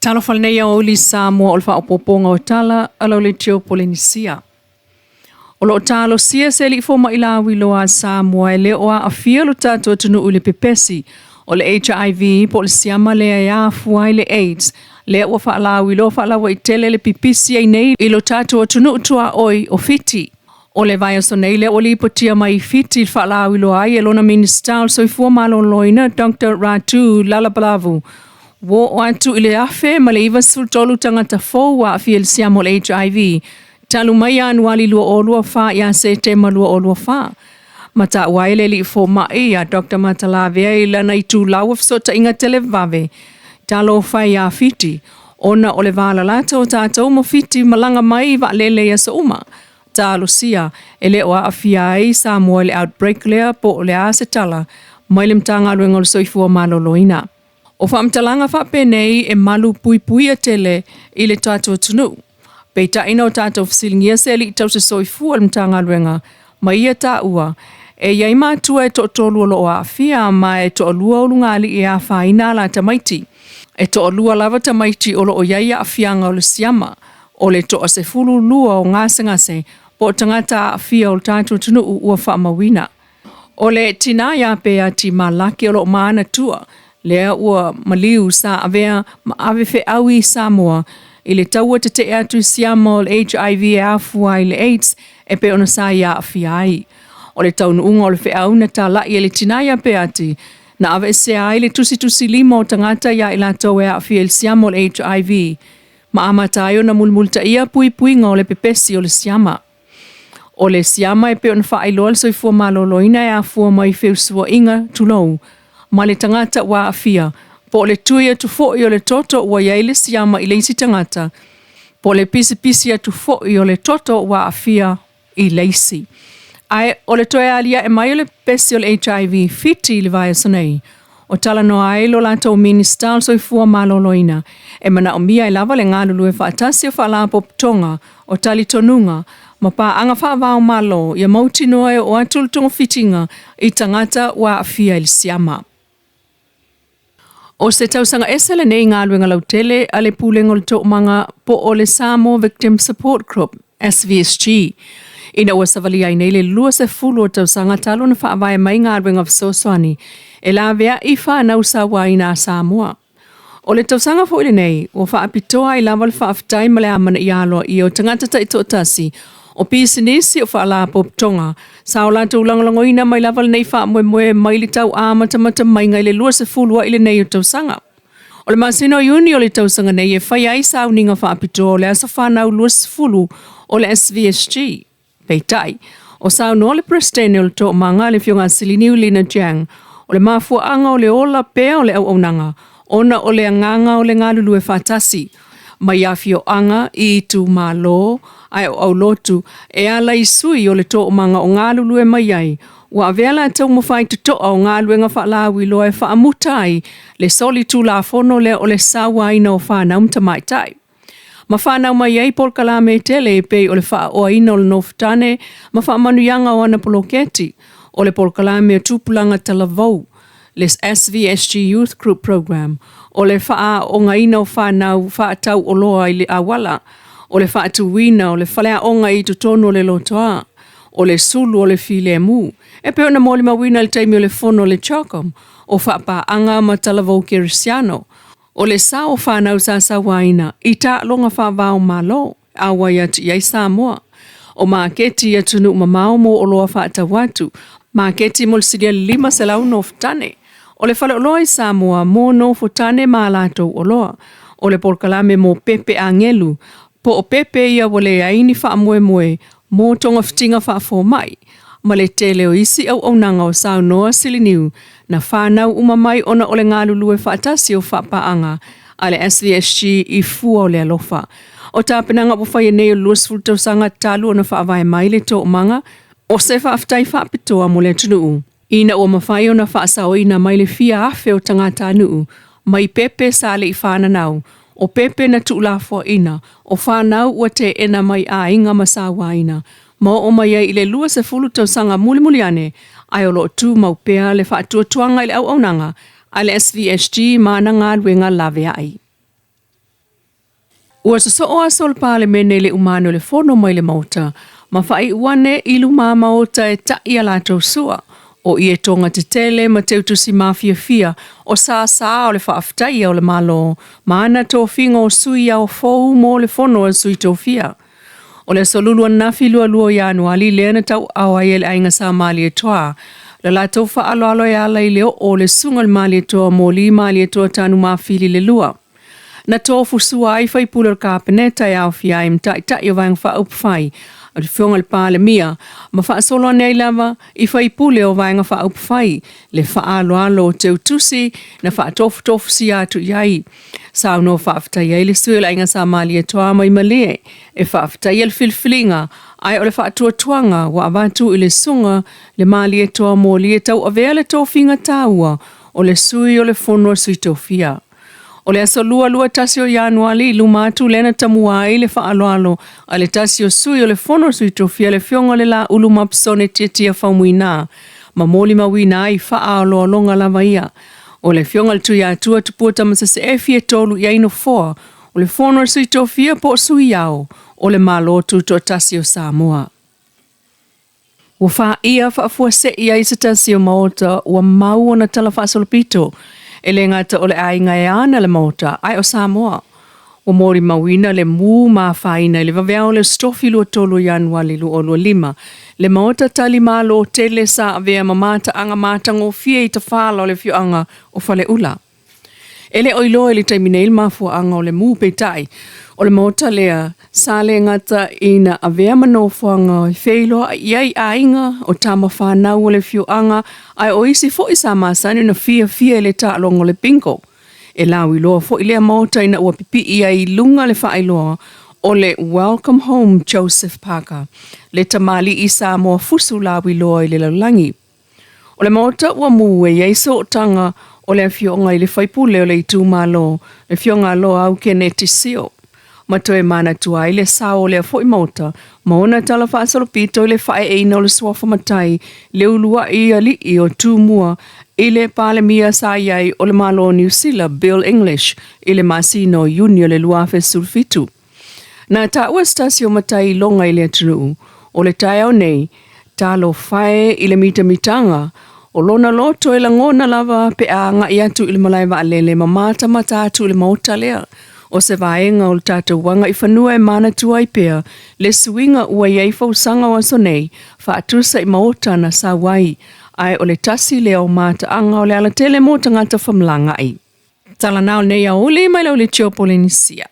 Talofa lenei aoauli Samoa o le faaopoopoga o tala a lau Leitio Polenisia. O lo o talosia se alii fomai lauiloa a Samoa e le o aafia lo tatou atunuu i le pepesi o le HIV po o le siama lea e afua ai le AIDS, lea ua faalauiloa faalauaitele le pipisi ai nei i lo tatou atunuu tuaoi o Fiti. O le vaiaso nei lea ua lipotia mai i Fiti le faalauiloa ai e lona Minisita o le Soifua Maloloina Dr. Ratu Lalabalavu ua oo atu i le 1,093 tagata fou ua aafia i le siama o le HIV talu mai Ianuari 2024 ia Setema 2024. Ma taua ai le alii fomai ia Dr. Matalavea i lana itulau o fesootaiga televave talofa e ia Fiti ona o le valalata o tatou ma Fiti malaga mai i vaalele i aso uma. Talosia e le o aafia ai Samoa i le outbreak lea po o le a se tala mai le Matagaluega o le Soifua Maloloina. O faamatalaga faapenei e malu puipuia tele i le tatou atunuu. Peitai na o tatou fesiligia se alii tausi soifua i le Matagaluega ma ia taua e i ai matua e toatolu o lo o aafia ma e toalua ulugalii e afaina a la tamaiti. E toalua lava tamaiti o lo o i ai aafiaga o le siama, o le toa 12 o gasegase po o tagata aafia o le tatou atunuu ua faamauina. O le tinā ia Peati Malaki o lo o manatua lea ua maliu sa avea ma ave feau i Samoa i le taua tetee atu i siama o le HIV e afua ai le AIDS e pei ona sa ia aafia ai. O le taunuuga o le feau na talai e le tinā ia Peati na aveesea ai le tusitusilima o tagata ia i latou e aafia i le siama o le HIV ma amata ai ona mulimulitaia puipuiga o le pepesi o le siama. O le siama e pei ona faailoa le soifua maloloina e afua mai feusuaiga, tulou, ma le tagata ua aafia, po o le tui atu foi o le toto ua i ai le siama i le isi tagata, po o le pisipisi atu foi o le toto ua aafia i le isi. Ae o le toe aliae mai o le pepesi o le HIV i Fiti i le vaiaso nei, o talanoa ai lo latou Minisita o le Soifua Maloloina e manaomia ai lava le galulue faatasi o faalapotopotoga o talitonuga ma paaga faava-o-Malo ia mautinoa e oo atu le togafitiga i tagata ua aafia i le siama. O se tausaga ese lenei i galuega lautele a le Pulega o le Toomaga po o le Samoa Victim Support Group, SVSG, ina ua savalia ai nei le 20 o tausaga talu ona faavae mai galuega fesoasoani e laveai fanau sauaina a Samoa. O le tausaga foi lenei, ua faapitoa ai lava le faafetai ma le amanaia aloaia o tagata taitoatasi, o pisinisi, o faalapotopotoga, sa o latou lagolagoina mai lava lenei faamoemoe mai le tau amatamata maiga i le 20 ai lenei o tausaga. O le masina o Iuni o le tausaga nei e fai ai sauniga faapitoa o le aso fanau 20 o le SVSG. Peitai, o saunoa le Peresetene o le Toomaga le Afioga a Siliniu Lina Jiang, o le mafuaaga o le ola pea o le auaunaga ona o le agaga o le galulue faatasi mai afioaga i itumalo ae o aulotu e ala i sui o le toomaga o galulue mai ai ua avea latou ma faitotoa o galuega faalauiloa e faamuta ai le solitulafono lea o le sauaina o fanau ma tamaitai. Ma fanau mai ai polokalame tele e pei o le faaoaina o le nofotane ma faamanuiaga o ana poloketi, o le polokalame o tupulaga talavou, le SVSG Youth Group Programme, o le faaaogaina o fanau faatauoloa i le auala, o le faatuina o le faleaoga i totonu o le lotoa, o le sulu o le filemu, e pei ona molimauina i le taimi o le fono a le CHOGM, o faapaaga ma talavou kerisiano, O le sao o fanau sa sauaina i taaloga faava-o-Malo e auai atu i ai Samoa. O maketi i atunuu mamao mo oloa faatau atu, maketi mo le silia 500 nofotane. O le faleoloa i Samoa mo nofotane ma a latou oloa. O le polokalame mo pepe agelu, po o pepe ia ua leai ni faamoemoe mo togafitiga faafomai, ma le tele o isi auaunaga o saunoa Siliniu na fanau uma mai ona o le galulue faatasi o faapaaga a le SVSG i fua o le alofa. O tapenaga ua faia nei o le 20 tausaga talu ona faavae mai le toomaga, o se faafetai faapitoa mo le atunuu ina ua mafai ona faasaoina mai le fia afe o tagatanuu mai pepe sa le i fananau, o pepe na tuulafoaina, o fanau ua teena mai aiga ma sauaina, ma oo mai ai i le 20 tausaga mulimuli ane, ae o lo o tumau pea le faatuatuaga i le auaunaga a le SVSG ma ana galuega laveai. Ua sosoo aso o le Palemene i le uma ane o le Fono mai le Maota ma faaiu ane i lumā maota e taʻi a latou sua, o ietoga tetele ma teutusi mafiafia o sāsā o le faafetaia o le Malo ma ana tofiga o sui ao fou mo le Fono a Sui Tofia. O le aso Lulu ananafi 22 o Ianuali lea na tauaao ai e le aiga Sa Malietoa le latou faaaloalo e ala i le oo o le Susuga i le Malietoa Moli Malietoa Tanumafili le Lua. Na tofu sua ai faipule o le Kapeneta e aofia ai ma Taitai o Vaega Faaupufai, le Afioga i le Palemia, ma faasolo ane ai lava i faipule o Vaega Faaupufai le faaaloalo o teutusi na faatofutofusia atu i ai. Saunoa faafetai ai le sui o le Aiga Sa Malietoa mai Malie e faafetaia le filifiliga ae o le faatuatuaga ua avatu i le Susuga le Malietoa Moli e tauavea le tofiga taua o le sui o le Fono a Sui Tofia. O le aso 2 21 o Ianuali i luma atu lea na tamua ai le faaaloalo a le tasi o sui o le Fono a Sui Tofia le Afioga le Laulu Mapsone Tiatia Faumuina ma molimauina ai faaaloaloga lava ia o le Afioga le Tuiatua Tupua Tamaseseefi e tolu i ai nofoa o le Fono a Sui Tofia po o Sui Ao o le Malo Tutoatasi o Samoa. Ua faia faafuasei ai se tasi o maota ua mau ona talafaasolopito, e le gata o le aiga e ana le maota, ae o Samoa. Ua molimauina le mu ma afaina i le vaveao o le Aso Tofi 23 o Ianuali 2025, le maota tali malo tele sa avea ma mataaga matagofie i tafala o le afioaga o Faleula. E le o iloa i le taimi nei le mafuaaga o le mu, peitai, o le maota lea sa le gata ina avea ma nofoaga e feiloai i ai aiga o tama fanau o le afioaga, ae o isi foi sa masani ona fiafia i le taaloga o le bingo. E lauiloa foi lea maota ina ua pipii ai i luga le faailoa o le Welcome Home Joseph Parker, le tamalii Samoa fusu lauiloa i le lalolagi. O le maota ua mu e i ai sootaga o le afioga i le faipule o le itumalo, le afioga a Loau Keneti Sio, ma toe manatua ai le sao o lea foi maota ma ona tala faasolopito i le faaeeina o le suafa matai, le uluai alii o Tumua i le Palemia sa i ai o le Malo o Niu Sila, Bill English, i le masina o Iuni o le 2017. Na taua se tasi o matai iloga i le atunuu o le taeao nei, talofa e i le mitamitaga o lona loto e lagona lava pe a agai atu i le malae vaalele ma matamata atu i le maota lea. O se vaega o le tatou agaifanua e manatua ai pea le suiga ua i ai fausaga o aso nei, faatusa i maota na sau ai, ae o le tasi lea o mataaga o le alatele mo tagata femalagaai. Tala na o lenei aoauli mai le Aulitio Polenisia.